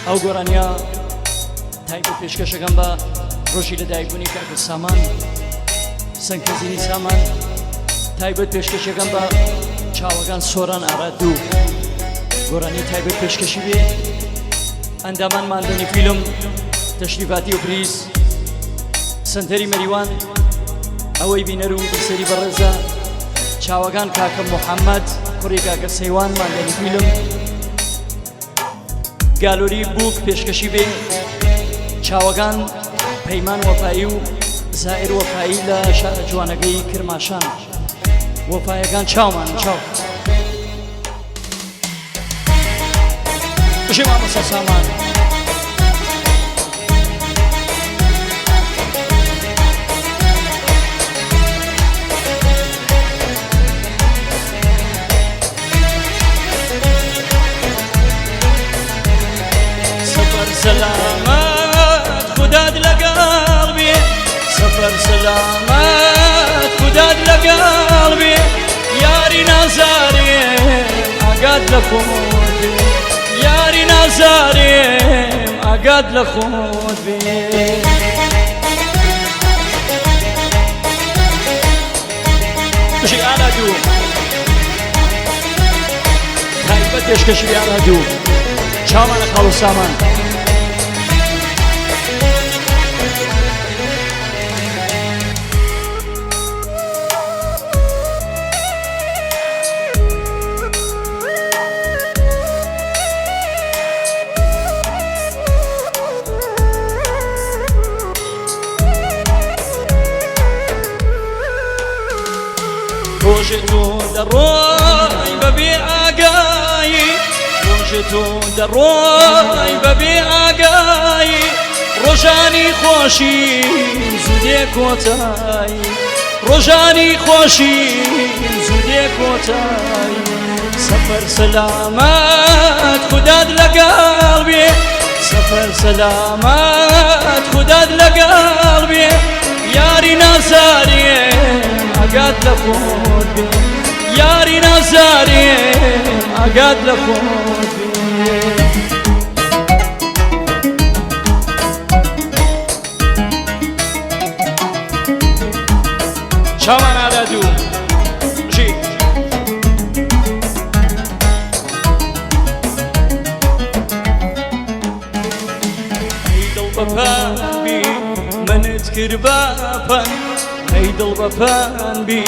ئەو گۆرانیە تایبەت پێشکەشەکەم بە ڕۆژی لەدایکبوونی کاکە سامان سەنکەزینی سامان تایبەت پێشکەشەکەم بە چاوەکان سۆران ئارا دوو گۆرانی تایبەت پێشکەشی بێ ئەندامان ماندەنی فیلم تەشریفاتی و پریس سنتەری مەریوان ئەوەی بینەر و بیسەری بەڕێزە چاوەکان کاکە محەممەد کوڕی کاکە سەیوان ماندەنی فیلم گالۆری بووک پێشکەشی بێ چاوەکان پەیمان وەفایی و زائر وەفایی لە شارە جوانەکەی کرماشان وەفایەکان چاومان چاو بژی مامۆستا سامان. سەفەر سەلامەت خودات لەگەڵ بێ سەفەر سەلامەت خودات لەگەڵ بێ یاری نازارێ ئاگات لە خۆت بێ یاری نازارێم ئاگات لە خۆت بێ. بژی ئالا دوو تایبەت پێشکەشی ئالا دوو چاوانە خاڵ و سامان. ڕۆژێ تۆ دەڕۆی بەبێ ئاگایی ڕۆژێ تۆ دەڕۆی بەبێ ئاگایی ڕۆژانی خۆشی زودێ کۆتایی ڕۆژانی خۆشی زودێ کۆتایی سەفەر سەلامەت خودات لەگەڵ بێ سەفەر سەلامەت خودات لەگەڵ بێ یاری نازارێم ئاگات لە خۆت بێ یاری نازارێم ئاگات لە خۆت بێ. چاوان ئالا دوو ژی ئەی دڵ بە پان بی منت کرد بە پەن ئەی دڵ بە پان بی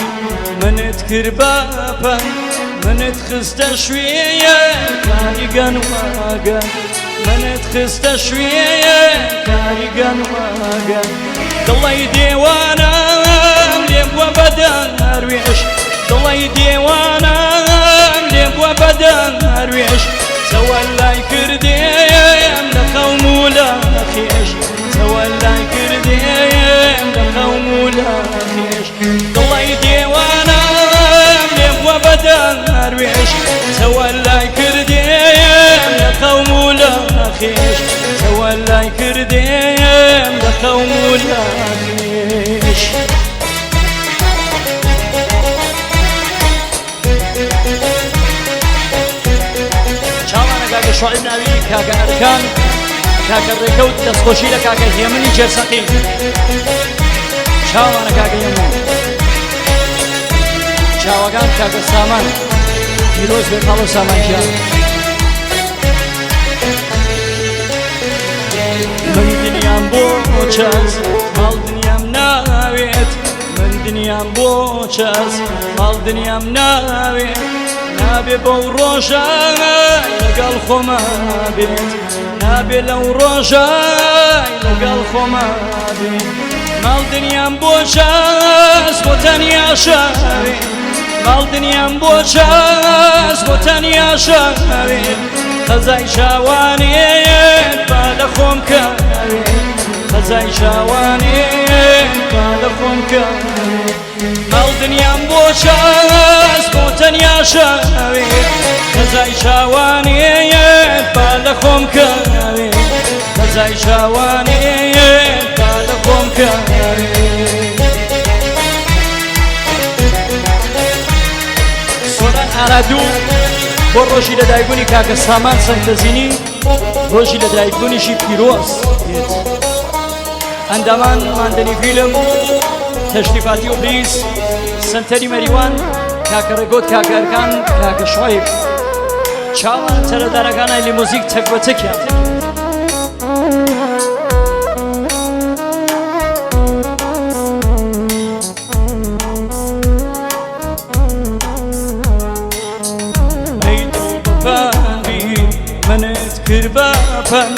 منت کرد بە پەن منت خستە شوێیە کاری گەنواگە منت خستە شوێیە کاری گەنواگە دڵی دێوانم لێ بووە بە دەروێش دڵی دێوانم لێ بووە بە دەروێش تەوەلای کردێم لە خەوم و لە خێش تەوەلای کردێم لە خەوم و لە خێش دڵی دێوانم لێ بووە بە دەروێش تەوەلای کردێم لە خەوم و لە خێش تەوەلای کردێم لە خەوم و لە خێش. چاوانە کاکە شعیب ناوی کاکە ئەرکان کاکە ڕێکەوت دەستخۆشی لە کاکە هێمنی جێرسەقی چاوانە کاکە هێمن چاوەکان کاکە سامان پیرۆز بێ خاڵۆ سامان گیان من دنیام بۆ چەس ماڵ دنیام ناوێت من دنیام بۆ چەس ماڵ دنیام ناوێت نابێ بەو ڕۆژە لەگەڵ خۆما بێت نابێ لەو ڕۆژە لەگەڵ خۆما بێت ماڵ دنیام بۆ چەس بۆ تەنیا شاوێ ماڵ دنیام بۆ چەس بۆ تەنیا شاوێ خەزای چاوانێت با لە خۆم کاوێ خەزای چاوانێت با لە خۆم کاوێ ماڵ دنیام بۆ چەس بۆ تەنیا شاوێ خەزای چاوانێت با لە خۆم کاوێ خەزای چاوانێت با لە خۆم کاوێ. سۆران ئارادوو بۆ ڕۆژی لەدایکبوونی کاکە سامان سەنگتەزینی. ڕۆژی لەدایکبوونیشی پیرۆز بێت. ئەندامان ماندەنی فیلم تەشریفاتی و بریس سنتەری مەریوان کاکە ڕێگۆت کاکە ئەرکان کاکە شعیب چاوان چەرەدارەکانای لە موزیک چەک بە چەکیان. ئەی دڵ بەپان بی منت کرد بە پەن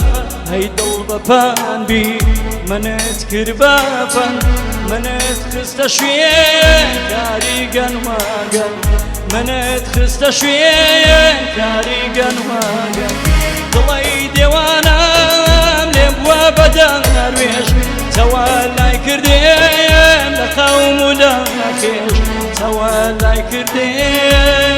ئەی دڵ بەپان بی منت کرد بە پەن منت خستە شوێن کاری گەنواگەن منت خستە شوێن کاری گەنواگەن دڵی دێوانم لێم بووە بە دەروێش تەوالای کردێم لە خەوم و لە خێش تەوالای کردێم.